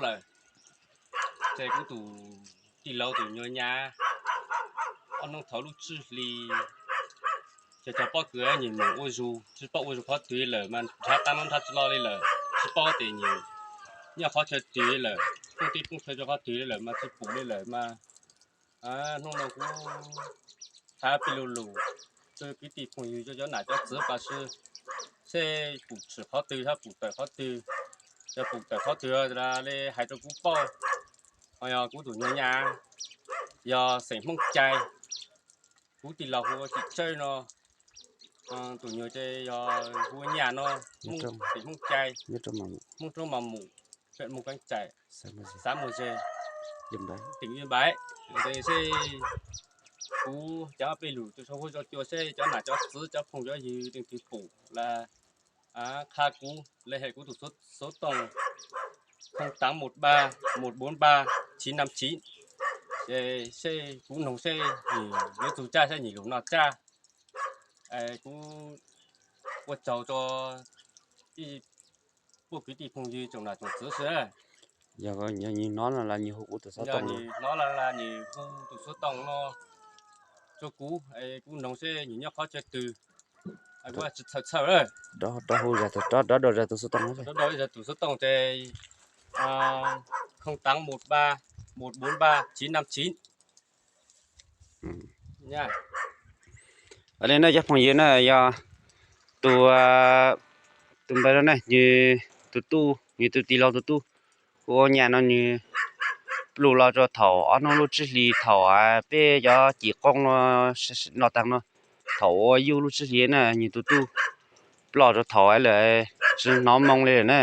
lawm, ces kuv tus tij laug tus nyuag nyab ob hnub thaum lub tsib hlis, ces cov pob kws nyias mus ua zug, tsis paub ua zug qhov twg lawm mas nrhav qab nrhav tsis lo li lawm, tsis paub tias nyias nyob qhov chaw twg lawm, poob teb poob chaw rau qhov twg li lawm mas tsis pom li lawm mas hnub no kuv thov peb lo lus rau kwv tij phooj ywg, rau cov nam cov txwv pab seb pum tshwm qhov twg thiab pum tawm qhov twg. Yog pum tawm qhov twg li hais rau kuv paub. Ho yog kuv tus nyuag nyab yog xeem Hmoob Cai, kuv tij laug hu ua Tsim Tsawb no, tus nyuag ces yog hu ua Nyaj no, xeem Hmoob Cai, Hmoob Roob Mas Mus, Muas Kaab Tsaim, xav Muas Ze, tỉnh Yên Bái. Ces seb kuv cov peb lus rau saum huab saum cua seb cov nam cov txwv cov phooj cov ywg leej twg pum los qha kuv, los hais kuv tus xov tooj không tám một ba một bốn ba chín năm chín. Ces seb kuv noog seb nws yuav txug tsaj seb nws lus noj tsaj. Kuv ua tsaug rau ib puag kwv tij phooj ywg tsoom nam tsoom txwv sib. Yog nws hnov los nws hu kuv tus xov tooj, nws hnov los nws hu tus xov tooj no rau kuv, kuv noog seb nws nyob qhov chaw twg. Kuv tsis txhawj txhawj, rov hu zag tus xov tooj, rov hu zag tus xov tooj ces không tám một ba một bốn ba chín năm chín. Li no cov phooj ywg na, yog tus, tus npawg no ne, nws tus tub, nws tus tij laug tus tub, hu ua Nyaj no, nws pluj los rau thaum ob hnub lub tsib hlis thaum peb cov cim qoob no, no taag no, thaum ua yuj lub tsib hlis na nws tus tub ploj rau thaum lawm, tsis hnov moo li lawm na.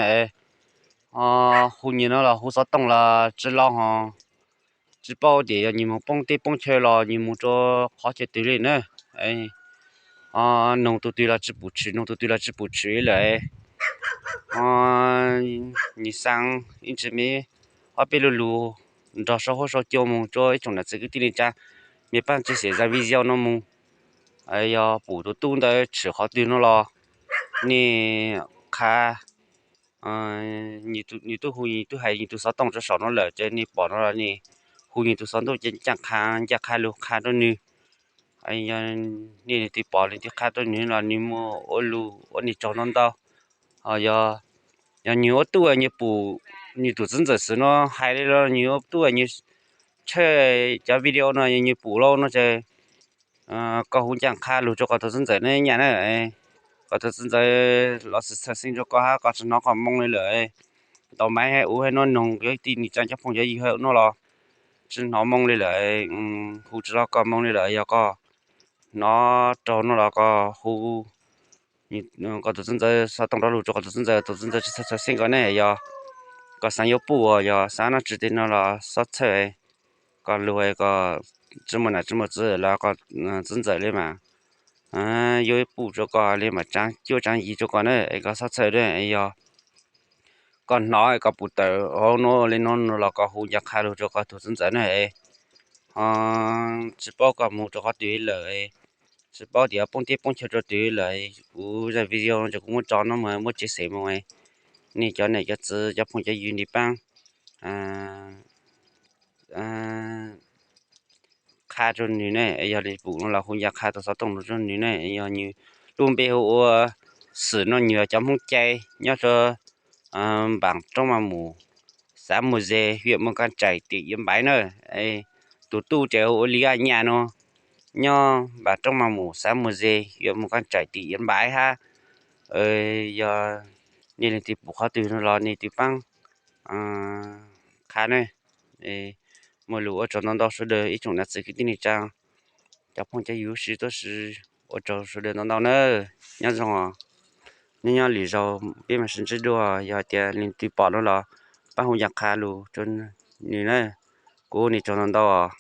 Hu nws no los hu xov tooj los tsis lo ho, tsis paub tias yog nws mus poob teb poob chaw los nws mus rau qhov chaw twg li na. Noog tus twg los tsis pum tshwm, noog tus twg los tsis pum tshwm lawm. Nws xaav ib ntsis me ob peb lo lus nrog saum huab saum cua mus rau ib tsoom nam txiv kwv tij neej tsa, me paab tsis xav zaj video no mus. Yog pum tus tub ntawd tshwm qhov twg no los nej qha, nws tub hu, nws tub hais nws tus xov tooj rau saum no lawm ces nej pom no los nej hu nws tus xov tooj ces ncaaj qha, ncaaj qha lug qha rau nws. Nej leej twg pom leej twg qha rau nws los nws muaj ua lus ua nej tsaug ntau ntau. Yog nws ua tub nws pum nws tus txiv ntxawm xwm no hais li los nws ua tub nws tshawb cov video no nws pum lauj no ces koj hu ncaaj qha lug rau koj tus txiv ntxawm ne Nyaj na, koj tus txiv ntxawm los xwm txhawj xeeb rau koj hab koj tsis hnov koj moo li lawm. Tau maiv hab ua hab no noog yog ib tug neej tsa cov phooj cov ywg hab no los tsis hnov moo li lawm, hu tsis lo koj moo li lawm. Yog koj hnov raug no los koj hu koj tus txiv ntxawm xov tooj rov lug rau koj tus txiv ntxawm, tus txiv ntxawm tsis txhawj txhawj xeeb koj ne. Yog koj xaav yuav pum uas yog xaav noj tsi tej no los xob txhawj, koj lug koj tsis muaj nam tsis muaj txiv los koj txiv ntxawm li mas yuav pum rau koj li mas tsaav cuab tsaav yig rau koj na, es koj xob txhawj. Yog koj hnov koj pum tawm hauv no li no los koj hu ncaaj qha lug rau koj tus txiv ntxawm na. Tsis paub koj mus rau qhov twg lawm, tsis paub tias poob teb poob chaw rau twg lawm, kuv zaj video ces kuv muab tso no mas muab tsev xem mus, nej cov nam cov txwv cov phooj cov ywg nti paab qha rau nws ne. Yog li pum no los hu ncaaj qha tus xov tooj lug rau nws ne. Yog nws lub npe hu ua Xwm no, nws yog cov Hmoob Cai nyob rau npaam Roob Mas Mus, xav Muas Ze, hiam Muas Kaab Tsaim, tim Yaj Npaiv na. Tus tub ces hu ua Li Aj Nyaj no, nyob npaam Roob Mas Mus, xav Muas Ze, hiam Muas Kaab Tsaim, tim Yaj Npaiv hab. Yog nej leej twg pum qhov twg no los nej twb paab qha ne. Muaj lus ua tsaug ntau ntau sawv daws ib tsoom nam txiv kwv tij neej tsa, cov phooj cov ywg huv si tuab si, ua tsaug sawv daws ntau ntau na. Nyob zoo, nyob nyob lwm zaug peb mam sib ntsib dua. Yog hais tias leej twg pom no los paab hu ncaaj qha lug rau nws na. Kuv ua nej tsaug ntau ntau os.